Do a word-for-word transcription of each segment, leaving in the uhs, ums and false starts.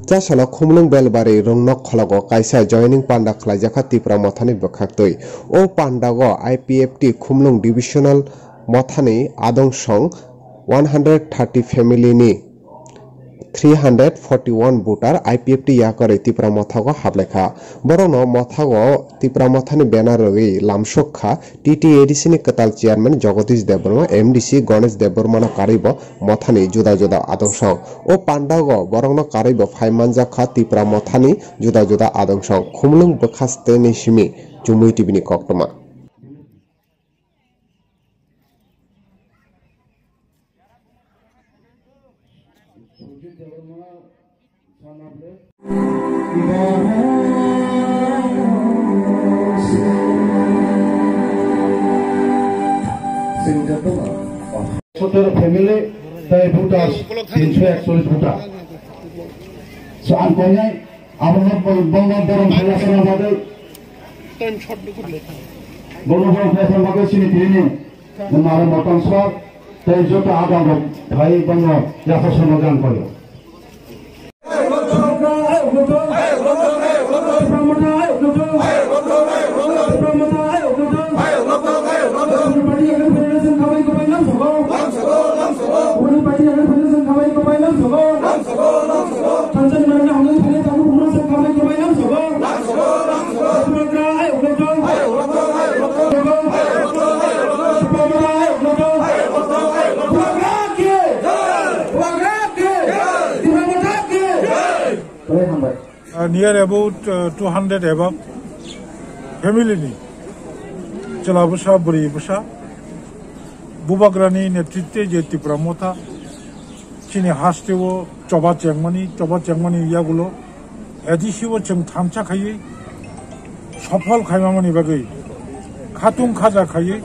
Chasalo Khumulwng Belbari Rungnok khologo kaisa joining panda khlaijakha Tipra Mothani bwkhaktwi. O pandao I P F T Khumulwng Divisional Mothani adong song one hundred thirty family ni three hundred forty one voter I P F T yakarwi Tipra Mothago hablaikha. Borokno Mothago Tipra Mothani banner rwgwi lamsok kha T T A D C ni kwtal chairman Jagadish Debbarma, M D C Ganesh Debbarma no karwi bo Mothani juda juda adong song. O pandao borokno karwi bo phai manjak kha Tipra Mothani juda juda adong song. Khumulwng bwkha steni simi Chumui T V ni koktwma. Sotero family, tai voters tinsho ekchollish voter. So, ang koinai, abo no bol-, bol-, bol-, borom khalasana bagwi. Bol-, bol-, borom khalasana bagwi sini tini ni, maro motom sor, tai joto adang rok phai bangno yasa sono gang koyo. Near about, uh, two hundred above family ni chwla bwsa, bwrwi bwsa, Bubagrani netritwe je Tipra Motha chini hasteo choba chengmani, choba chengmani yagulo A D C o chwng thansa khaiwi sophol khaimamani bagwi khatung khaja khaiwi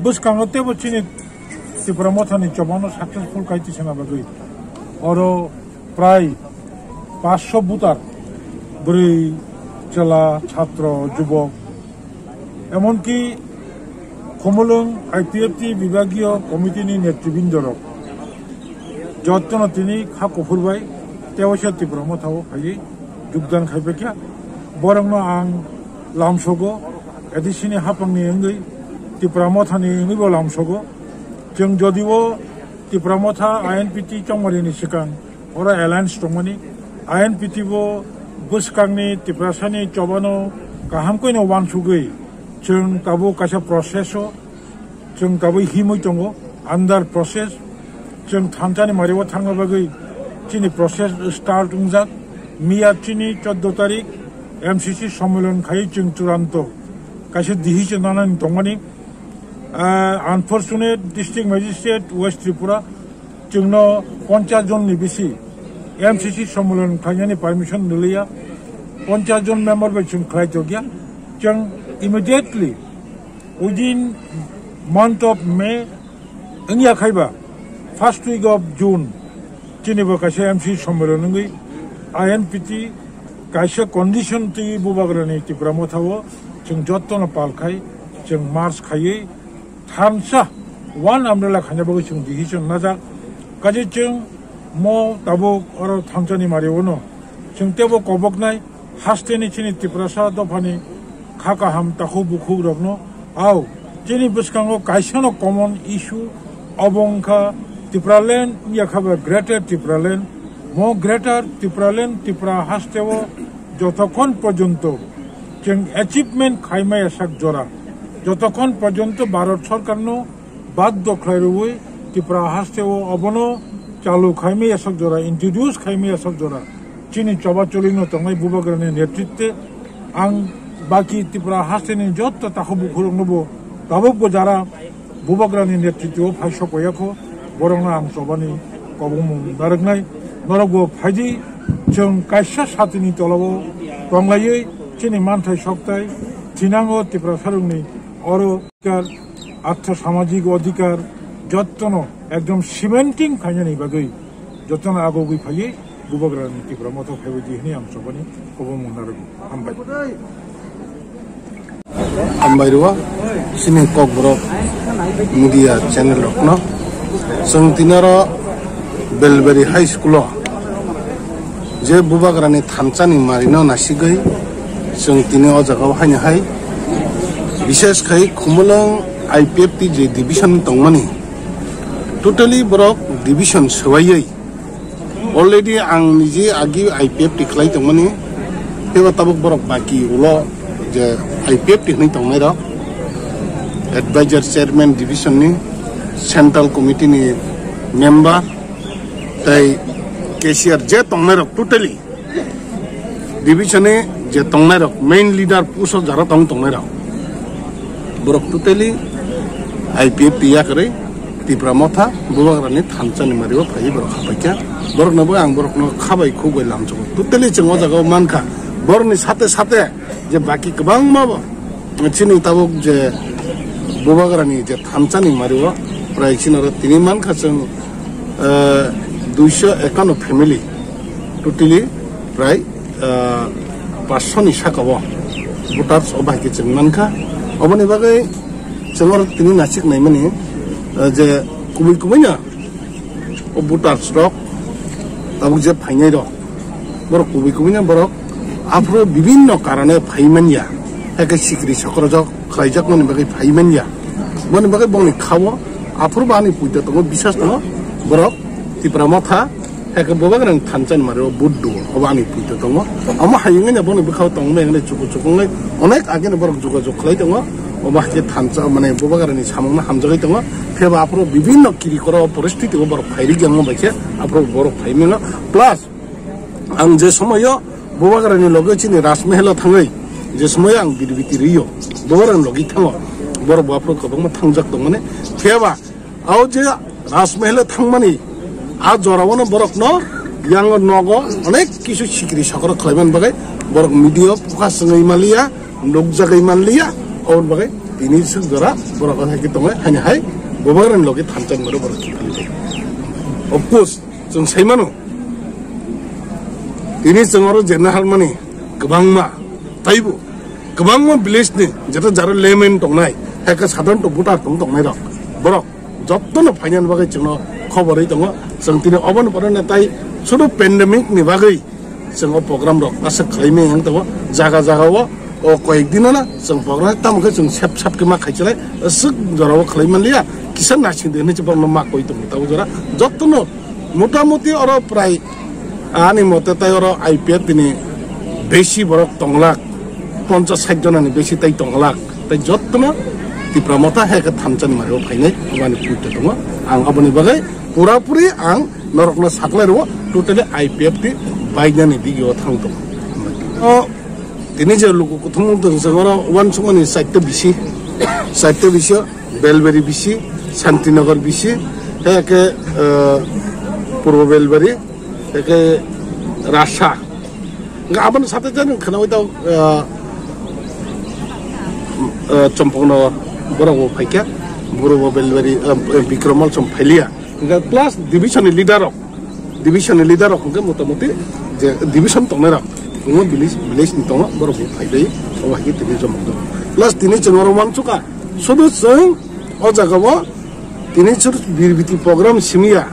bwskango teibo chini Tipra Mothani chobano successful khai tisana bagwi oro prai paanch sho voter, bwrwi, chwla, chhatro, jubok, emonki Khumulwng I P F T bibagiyo committee ni netribindorok jottono tini kha kuphur bai tewaisa Tipra Mothao phaiwi jogdan khaipaikha. Borokno ang lamsogo, A D C ni haphangni wngwi Tipra Mothani wngwibo lamsogo. Chwng jodibo Tipra Motha I N P T chongmarini swkang oro alliance tongmani, I N P T bo bwskangni Tiprasani chobano kaham koino wansugwi chwng tabuk kaisa process o chwng tabuk himwi tongo, under process. Chwng thansani mario thangna bagwi chini process start wngjak. Miya chini choddo tarik M C C sommilon khai chwng churanto kaisa decision nanani tongmani. Ah, unfortunate, District Magistrate West Tripura chwngno ponchas jon ni bisi M C C sommilon khlainani permission rwliya, ponchas jon member bai chwng khlai tokya. Chwng immediately within month of May wngya khaiba first week of June chini bo kaisa M C C sommilon wngwi I N P T kaisa condition twi Bubagrani Tipra Mothao chwng jottono pal khai chwng march khaiwi thansa one umbrella khaina bagwi chwng decision najak. Kaje chwng mo tabuk oro thansani mario no chwng teibo koboknai hasteni chini Tiprasa dophani kha kaham takhuk bukhuk rokno. Ao, chini bwskango kaisano common issue, obo wngkha Tipraland, wngya kha ba Greater Tipraland. Mo Greater Tipraland Tipra hasteo jotokhon porjonto chwng achievement khaimaya sak jora, jotokhon porjonto Bharat Sorkarno baddo khlai rwui Tipra hasteo obono chalu khaimaya sak jora, introduce khaimaya sak jora. Chini choba cholino tongnai Bubagrani netritwe ang baki Tipra hasteni jotto takhuk bukhuroknobo tabukbo jara Bubagrani netritwo phai sokoyakho, borokno ang chobani kobongmung narwknai. Norokbo phaidi, chwng kaisa satini tolao tonglaiwi chini manthai sokthai thinango Tiprasarokni oro adhikar, artho samajik adhikar jottono ekdom cementing khainani bagwi jottono agogwi phaiwi Bubagrani Tipra Motha phaibaidi hwnwi ang chobani kobongmung narwgo. Hambai. Hambai rwo chini Kokborok media channel rokno. Chwng tinaro Belbari High School o Je Bubagrani thansa ni mari no nasigwi chwng tini o jaga o haino hai, bishes khai Khumulwng I P F T je division tongmani, totally borok division swbaiwi already ang niji agi I P F T khlai tongmani, teibo tabuk borok baki ulo je I P F T hinwi tongnai rok, advisor, chairman division ni, central committee ni member, tei cashier je tongnai rok totally division ni je tongnai rok, main leader post o jara tong tongnai rok, borok totally I P F T yakarwi Tipra Motha Bubagrani thansa ni mari o phaiwi borok hapaikha. Borok no bo ang borok no khabai khugwi lamsogo. Totally chwng o jaga o mankha. Borok ni sate sate je baki kwbangma bo chini tabuk je Bubagrani je thansa ni mari o prai chini oro tini mankha chwng, eh, duiso ekano family totally prai, ah, paanch sho ni saka o voters o bahai khe chwng mankha. Oboni bagwi chwng oro tini nasik naimani, ah, je kubui kubui no o voters rok tabuk je phainai rok, borok kubui kubui no borok aphuru bibinno karone phai manya, hakhe sikri sokrojak khlaijak mani bagwi phai manya. Boni bagwi bongni kha o aphuru bo ani puito tongo, bisas tongo, borok Tipra Motha Hakhe Bubagrani thansa ni mari o vote duo, obo ani puito tongo. Omo hai wngwi no bono bwkhao tongmani wngwi chuku chuku wngwi onek age ni borok jogajog khlai tongo. Obo hakhe thansa mane Bubagrani samung no hamjagwi tongo. Phiya ba aphuru bibinno kiri koro poristiti o borok phai rikya wngma bai khe aphuru borok phai mano. Plus ang je somoyo Bubagrani loge chini Rajmahal o thangwi je somoyo ang birbiti rwiyo Bubagrani logi thango. Borok bo aphuru kwbangma thangjak tongmani. Phiya ba Ao je Rajmahal thangmani, a jorao no borok no yang nogo onek kisu sikri sokro khlaiman bagwi borok media o phuka swngwi manliya, nukjagwi manliya, oboni bagwi tini swk jora borok hai khe tongo, haini hai Bubagrani logi thansa ni mari borok khe philwi. Of course, chwng sai mano, tini chwng oro je naharmani kwbangma, taibo kwbangma village ni jeto jaro layman tongnai, hai khe sadharanto voter tong tongnai rok, borok jottono phainani bagwi chwngno khobor ri tongo. Chwng tini oboni pore no tai sudu pandemic ni bagwi chwng o program rok aswk khlai maya wng tongo. Jaga jaga o, o koyek dino no chwng program tamo khe chwng sep sap khe ma khaichalai, aswk jorao khlai manliya, kisa naising de hinwi borokno ma koi tongo. Tabuk jora jottono motamuti oro prai ani mote tai oro I P F T ni besi borok tonglak, ponchas sait jonani besi tai tonglak. Tai jottono Tipra Motha hai khe thansa ni mari o phainai, aboni puito tongo. Ang aboni bagwi pura puri ang norokno saklai rwo, totally I P F T bainani digi o thang tongo. O tini je luku kuthumung tong se oro uansukmani chaita bisi, chaita bisi o Belbari bisi, Santinagar bisi, hai khe, eh, Purbo Belbari, hai khe Rasa. Hingke aboni sate jani khwnaui tao, ah, ah, Chompokno borok bo phaikha, boro bo Belbari, ah, Bikromal chom phailiya. Hingke plus division ni leader rok, division ni leader rok hingke motamuti je division tongnai rok, omo village, village ni tongo, borok bo phaibai, obo hai khe tini Chompokno. Plus tini chwng oro uansukha, sudu chwng o jaga o tini chwng birbiti program simiya,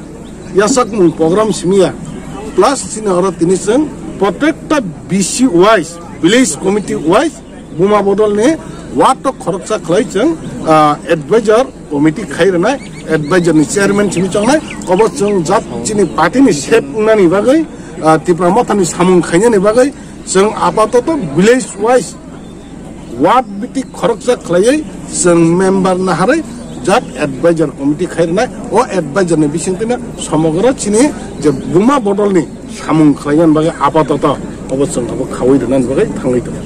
yasakmung program simiya, plus chini oro tini chwng protecta B C wise, village committee wise, Buma Bodol ni ward o khoroksa khlai chwng, ah, advisor committee khai rwnai, advisor ni chairman simi chongnai, obo chwng jat chini party ni sep wngnani bagwi, ah, Tipra Motha ni samung khainani bagwi chwng apatoto village wise ward biti khoroksa khlaiwi chwng member naharwi jat advisor committee khai rwnai. O advisor ni bisingtwino somogro chini je Buma Bodol ni samung khlaiman bagwi apatoto obo chwng abo khaui rwnani bagwi thangwi tongo.